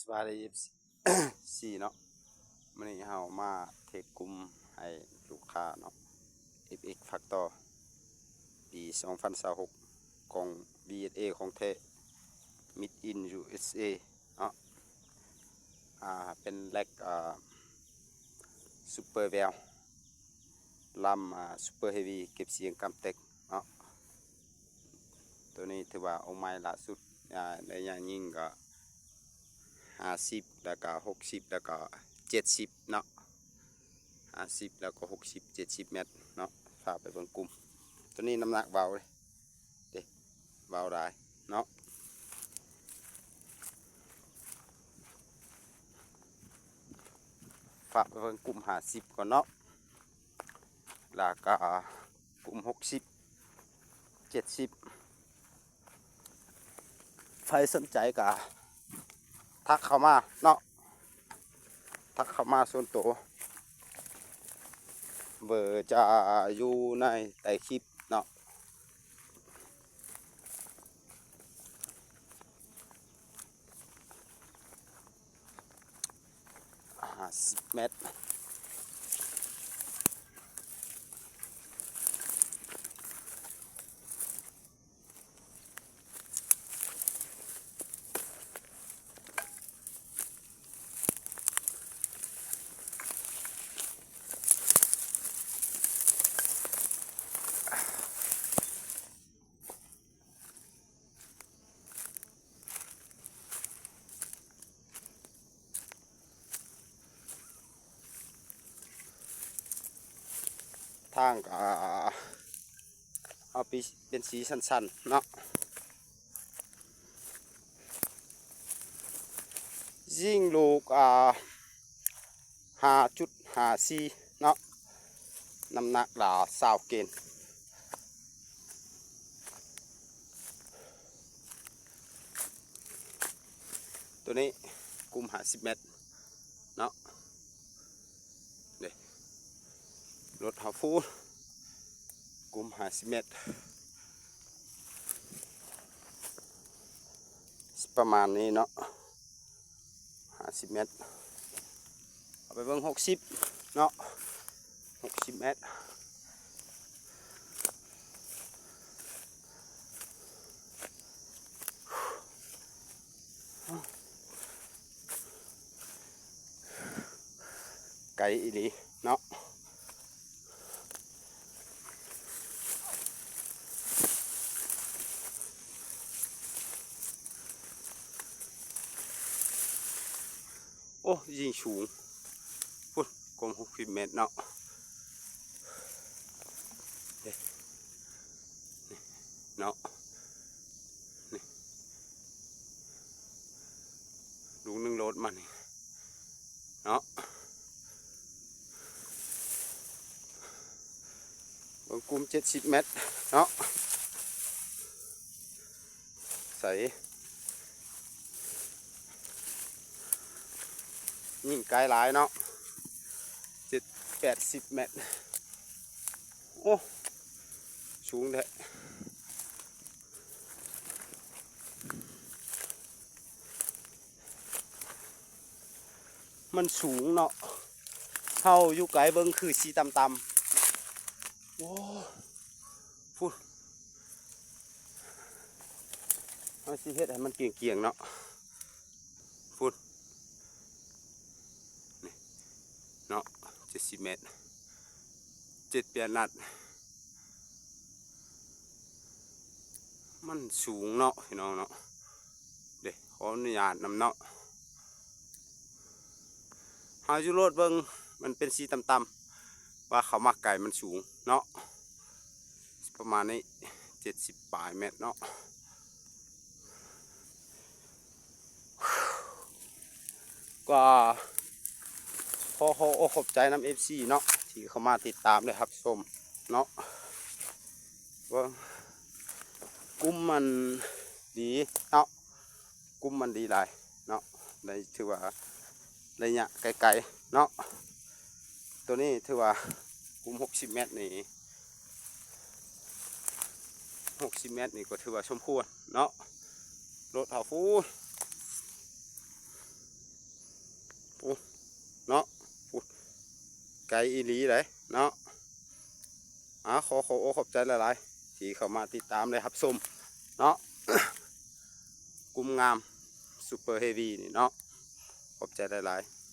ສະບາຍດີ ເອັຟຊີ ເນາະ, ມື້ນີ້ເຮົາມາເທດກຸ່ມໃຫ້ລູກຄ້າເນາະ ເອັຟເອັກ ພັກຕໍ່ ປີສອງພັນຊາວຫົກ ຂອງ ບີເອັສເອ ຂອງແທ້ Made in ຢູເອັສເອ ເນາະ. ອ່າ ເປັນແລັກ ອ່າ ຊຸບເປີແວວ ລຳ ອ່າ ຊຸບເປີເຮວີ ເກັບສຽງກຳແຕກເນາະ. ໂຕນີ້ຖືວ່າອອກໃໝ່ລ່າສຸດ ອ່າ ໄລຍະຍິງກໍຫ້າສິບ ແລ້ວກໍຫົກສິບ ແລ້ວກໍເຈັດສິບເນາະ, ຫ້າສິບ ແລ້ວກໍຫົກສິບ ເຈັດສິບແມັດເນາະ. ພາໄປເບິ່ງກຸ່ມ ໂຕນີ້ນ້ຳໜັກເບົາເດ້ ເດ້ ເບົາຫຼາຍເນາະ. ຝາກໄປເບິ່ງກຸ່ມຫ້າສິບກ່ອນເນາະ, ແລ້ວກະກຸ່ມຫົກສິບ ເຈັດສິບ ໃຜສົນໃຈກະທັກເຂົ້າມາເນາະ, ທັກເຂົ້າມາສ່ວນໂຕ, ເບີຈະຢູ່ໃນໃຕ້ຄລິບເນາະ. ຫ້າສິບແມັດ. ທາງກໍເອົາໄປເປັນສີສັ້ນໆເນາະ, ຍິງລູກ ອ່າ ຫ້າຈຸດຫ້າສີ່ເນາະ, ນ້ຳໜັກລາວຊາວເກນ. ໂຕນີ້ກຸ່ມຫ້າສິບແມັດເນາະ, ເດ້ ລົດເຮົາຟູລ ກຸ່ມຫ້າສິບແມັດ ປະມານນີ້ເນາະ. ຫ້າສິບແມັດ. ເອົາໄປເບິ່ງຫົກສິບເນາະ, ຫົກສິບແມັດ. ໄກອີ່ຫຼີເນາະ. ໂອ້ ຍິງສູງພຸ້ນ, ກວມຫົກສິບແມັດເນາະ, ເດ້ ນີ້ເນາະ, ນີ້ ລູກໜຶ່ງໂລດມານີ້ເນາະ. ເບິ່ງກຸ່ມເຈັດສິບແມັດເນາະ, ໃສ ຍິງໄກຫຼາຍເນາະ, ເຈັດແປດສິບແມັດ. ໂອ້ ສູງແທ້. ມັນສູງເນາະ, ເຮົາຢູ່ໄກເບິ່ງຄືສີຕ່ຳໆ. ໂອ້ ພຸ້ນ ເຮົາຊິເຮັດໃຫ້ມັນກຽງໆເນາະ. ພຸ້ນ ນີ້ເນາະ, ເຈັດສິບແມັດ ເຈັດແປດນັດ. ມັນສູງເນາະ ພີ່ນ້ອງເນາະ, ເດ້ ຂໍອະນຸຍາດນຳເນາະ. ເຮົາຢູ່ໂລດເບິ່ງ ມັນເປັນສີຕ່ຳໆ ວ່າເຂົ້າມາໄກມັນສູງເນາະ, ປະມານນີ້ ເຈັດສິບປາຍແມັດເນາະ. ກໍຂໍຂອບອົກຂອບໃຈນຳເອັຟຊີເນາະ ທີ່ເຂົ້າມາຕິດຕາມ ແລະ ຮັບຊົມເນາະ. ເບິ່ງ ກຸ່ມມັນດີເນາະ, ກຸ່ມມັນດີຫຼາຍເນາະ, ໄດ້ຖືວ່າໄລຍະໄກໆເນາະ. ໂຕນີ້ຖືວ່າກຸ່ມຫົກສິບແມັດນີ້ ຫົກສິບແມັດນີ້ກໍຖືວ່າສົມຄວນເນາະ. ລົດເຮົາຟູນ ໃຈອີ່ຫຼີເດ້ເນາະ. ອາ ຂໍຂອບອົກຂອບໃຈຫຼາຍໆ ທີ່ເຂົ້າມາຕິດຕາມ ແລະ ຮັບຊົມເນາະ ກຸ່ມງາມ Super Heavy ນີ້ເນາະ. ຂອບໃຈຫຼາຍໆ.